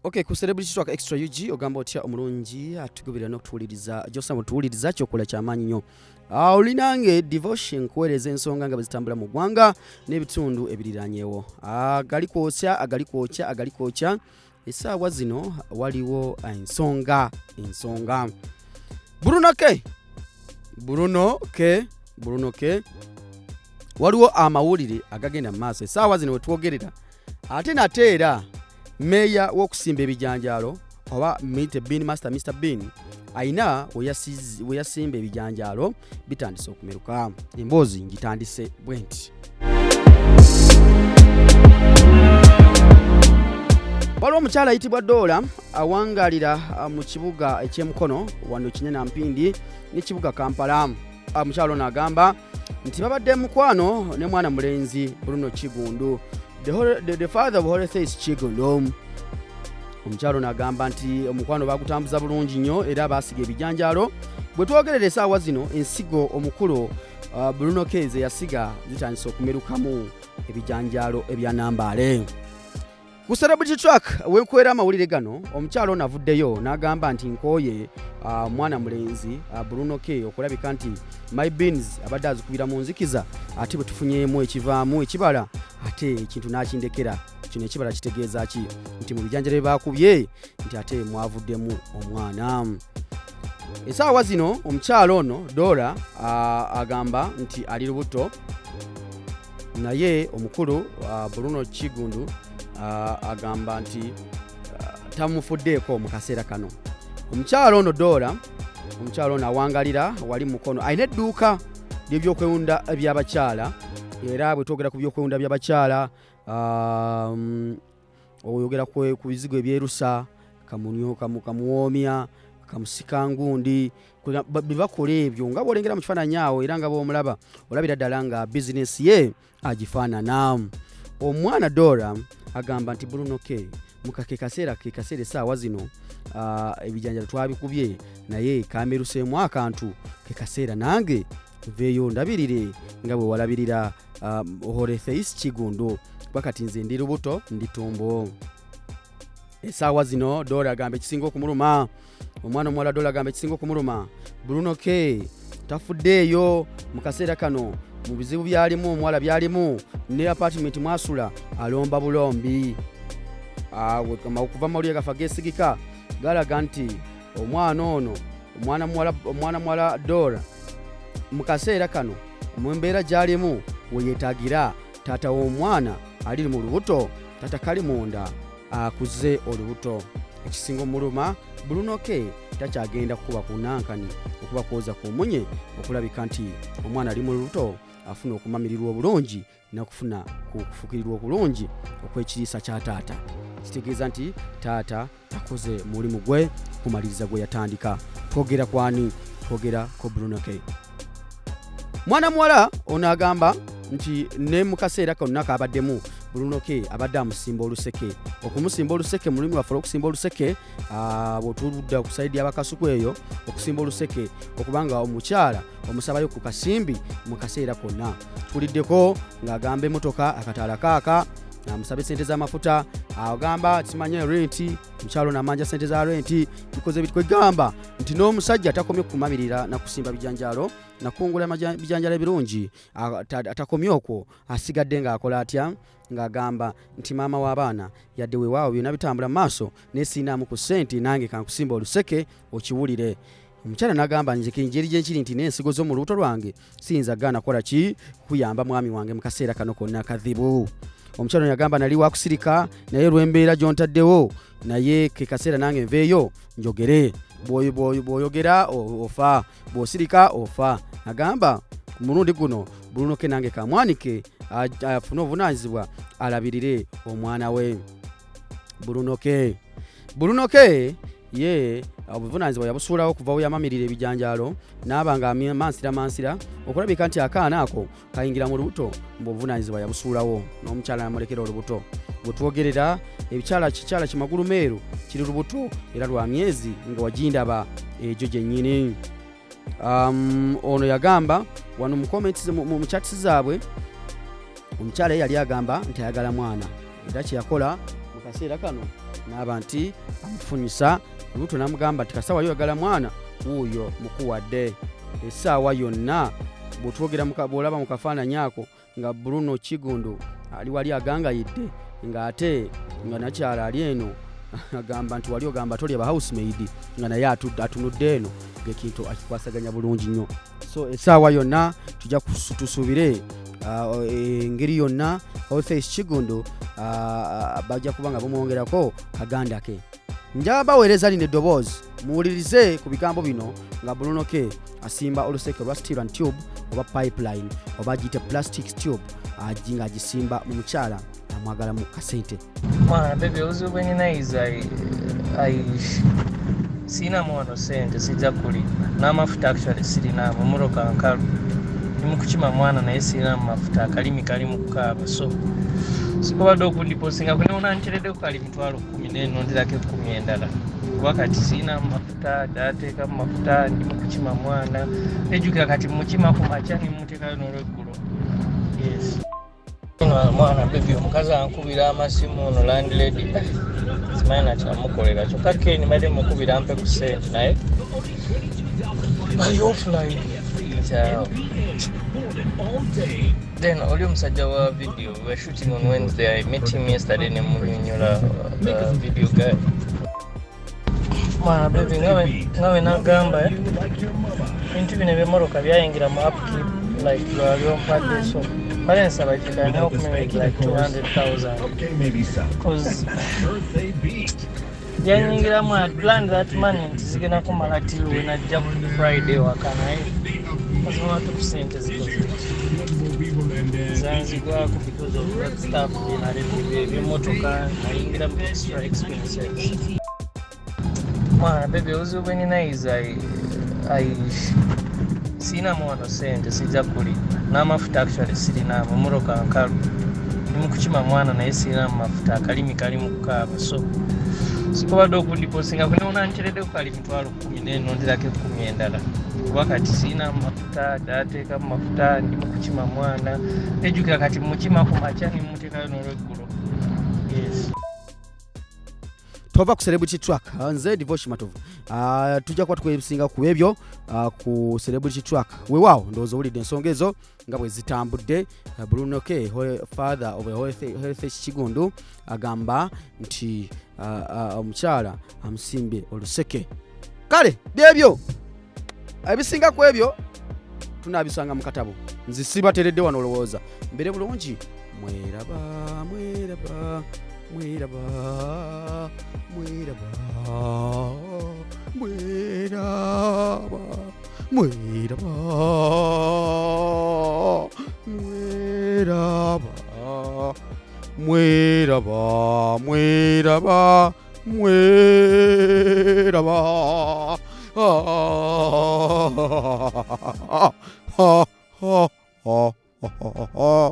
Okay, ku Celebrity Track Extra UG ogamba otya omulungi atugoberera n'okutuwuliriza gy'osanga otuwuliriza kyokola kyamaanyi nnyo. Ah, olinange devotion nkuweereza ensonga nga bwe zitambula mu ggwanga n'ebitundu ebiriranyewo. Agali kwokya, agali kwokya, agali kwokya. Essaawa zino waliwo ensonga, ensonga. Bruno K. Bruno K. Bruno K. Waliwo amawulire agagenda mu maaso essaawa zino wetwogerera ate nate era meeya w'okusimba ebijanjaalo oba Mr. Bean Master Mr. Bean ayina we yasimba ebijanjaalo bitandise okumeruka. Emboozi ngitandise bwe nti. Waliwo omukyala ayitibwa Doola awangalira mu kibuga eky'emukono wano Kinyana Mpindi n'ekibuga Kampala. Omukyala ono agamba nti babadde mukwano ne mwana mulenzi Bruno Kigundu, the father of Holy Face Kigundu. Omukyala ono agamba nti omukwano bagutambuza bulungi nnyo era basiga ebijanjaalo. Bwe twogerera essaawa zino ensigo omukulu Bruno K ze yasiga zitandise okumerukamu ebijanjaalo ebya Nambaale. Ku Celebrity Track wenkwera amawulire gano, omukyala ono avuddeyo n'agamba nti nkooye mwana mulenzi Bruno K okulabika nti my beans abadde azikubira mu nzikiza, ate bwe tufunyeemu ekivaamu ekibala ate ekintu n'akindekera. Kino ekibala kitegeeza ki? Nti mu bijanjalo bye baakubye nti ate mwavuddemu omwana. Essaawa zino omukyala ono Dora agamba nti ali lubuto, naye omukulu Bruno Kigundu agamba nti tamufuddeeko mu kaseera kano. Omukyala ono Dora, omukyala ono awangalira wali Mukono, alina edduuka ly'ebyokwewunda by'abakyala. Era bwe twogera ku byokwewunda by'abakyala, oyogera ku bizigo ebyerusa, kamuwoomya, kamusikangundi, bye bakola ebyo nga bw'olengera mu kifaananyi awo, era nga bw'omulaba olabira ddala nga bizinesi ye agifaanana. Omwana Dora agamba nti Bruno K mukake kaseera ke kaseera essaawa zino ebijanjalo twabikubye naye kameruseemu akantu ke kaseera nange nveeyo ndabirire nga bwe walabirira Horetheis Kigundu, kuba kati nze ndi lubuto ndi tumbo. Essaawa zino Dora agamba ekisinga okumuluma, omwana omuwala Dora agamba ekisinga okumuluma Bruno K tafuddeeyo mu kaseera kano mu bizibu byalimu, omuwala byalimu ne apartment mwasula alomba bulombi. Okuva mawulire gafa geesigika galaga nti omwana ono omwana muwala Dora mu kaseera kano mu mbeera gy'alimu we yeetaagira taata w'omwana ali mu lubuto, taata kali munda akuze olubuto. Ekisinga omuluma Bruno K takyagenda kukuba ku nankani okuba kwoza ku munye okulabika nti omwana ali mu lubuto afuna okumamirirwa obulungi n'okufuna ku kufukirirwa okulungi okw'ekiriisa kya taata. Kitegeeza nti taata takoze mulimu gwe kumaliriza gwe yatandika. Twogera kwani? Twogera ku Bruno K. Mwana muwala ono agamba nti ne mu kaseera konna k'abaddemu Bruno K abadde amusimba oluseke. Okumusimba oluseke mu lulimi lwaffe olw'okusimba oluseke, bw'otudda ku sayidi y'abakasuku eyo, okusimba oluseke okubanga omukyala omusabayo ku kasimbi mu kaseera konna. Tuwuliddeko ng'agamba emmotoka akataala kaaka, amusabe sente z'amafuta, agamba simanye renti, omukyala ono amanja sente za renti, bikoze biti. Kwegamba nti n'omusajja takomye kumamirira na kusimba bijanjaalo na kukungula bijanjaalo ebirungi, atakomye okwo, asigadde ng'akola atya? Ng'agamba nti maama w'abaana yadde weewaawo byonna bitambula mu maaso naye siinaamu ku ssente, nange kankusimba oluseke okiwulire. Omukyala n'agamba nze kenjeri gye nkiri nti n'ensigo zo mu lubuto lwange siyinza gaana kukola ki kuyamba mwami wange mu kaseera kano konna akazibu. Omukyala ono yagamba nali wakusirika naye olw'embeera gy'ontaddewo, naye ke kaseera nange nveeyo njogere. Bw'oyogera ofa, bw'osirika ofa. Agamba ku mulundi guno Bruno K nange kamwanike afune obuvunaanyizibwa alabirire omwana we. Bruno K. Bruno K ye obuvunaanyizibwa yabusuulawo kuva we yamamirira ebijanjaalo n'aba nga mansira mansira okulabika nti akaana ako kayingira mu lubuto, mbu obuvunaanyizibwa yabusuulawo n'omukyala namulekera olubuto. Bwe twogerera ebikyala kikyala kimagulu meeru kiri lubuto era lwa myezi nga wagindaba egyo gyennyini. Ono yagamba wano mu comments, mu chats zaabwe omukyala ye yali agamba nti ayagala mwana, era kye yakola mu kaseera kano N'aba nti amufunyisa olubuto, n'amugamba nti kasita wali oyagala mwana, wuuyo mukuwadde. Essaawa yonna bw'otwogera, bw'olaba mu kafaananyi ako nga Bruno Kigundu ali wali agangayidde, ng'ate nga nakyala ali eno agamba nti wali ogamba tolya ba housemaid, nga naye atunudde eno ng'ekintu akikwasaganya bulungi nnyo. So essaawa yonna tujja tusuubire engeri yonna Horface Kigundu bajja kuba nga bamwongerako kaganda ke. Njaba baweereza lino eddoboozi, muwulirize ku bigambo bino nga Bruno K asimba oluseke olwa steel and tube oba pipeline oba giyite plastic tube, ng'agisimba mu mukyala amwagala mu kasente. Mwana baby, obuzibu bwe nina is I siinamu wano sente, sijja kulimba, n'amafuta actually sirinaamu. Emmotoka nkalu, ndi mu kukima mwana naye sirinaamu mafuta, akalimi kali mu kukaaba, so sikobadde okundiposinga kunewona ntereddeko kali 100,000 naye nonderako 10 endala, kuba kati sirinaamu mafuta, dateekamu mafuta, ndi mu kukima mwana. Nejjukira kati mukima ku makya nimuteekayo n'olweggulo. Yes mwana baby, omukazi ankubira amasimu ono landlady, simanyi nakyamukolera, kyokka Ken mbadde mukubira mpe ku ssente naye ali offline. Kyawo. Then oli omusajja wa video, we were shooting on Wednesday. I met him yesterday ne munyonyola, the video guy. Mwana baby, nga we nagamba, eh, ebintu bino ebyemmotoka byayingira mu upkeep like lwali ompadde, so mbadde nsaba if you can help me with like 200,000 'cause byanyingiramu. I planned that money nti zigenda kumala till we najja ku Friday waka, naye mazima matuufu sente zikoze zanzigwako because of that stuff byenaleta ebyemmotoka, nayingira mu extra expenses. Mwana baby, obuzibu bwe nina is I siinamu wano sente, sijja kulimba, n'amafuta actually sirinaamu. Emmotoka nkalu, ndi mu kukima mwana naye sirinaamu mafuta, akalimi kali mu kukaaba, so sikobadde okundiposinga kunewona ntereddeko kali 100,000 naye nonderako 10 endala, kuba kati sirinaamu mafuta, dateekamu mafuta, ndi mu kukima mwana. Nejjukira kati mukima ku makya nimuteekayo n'olweggulo. Yes. Tova ku Celebrity Track. Nze Divoshi Matovu. Tujja kuba tukwebisinga ku ebyo ku Celebrity Track. Weewaawo ndowooza owulidde ensonga ezo nga bwe zitambudde. Bruno K, father of Health Kigundu, agamba nti omukyala amusimbye oluseke. Kale byebyo, ebisinga ku ebyo tunaabisanga mu katabo. Nze sibateredde wano, olowooza mbere bulungi. Mweraba, mweraba, mweraba, mweraba, mweraba, mweraba, mweraba, mweraba, mweraba, mweraba. Ah, ah, ah, ah, ah, ah.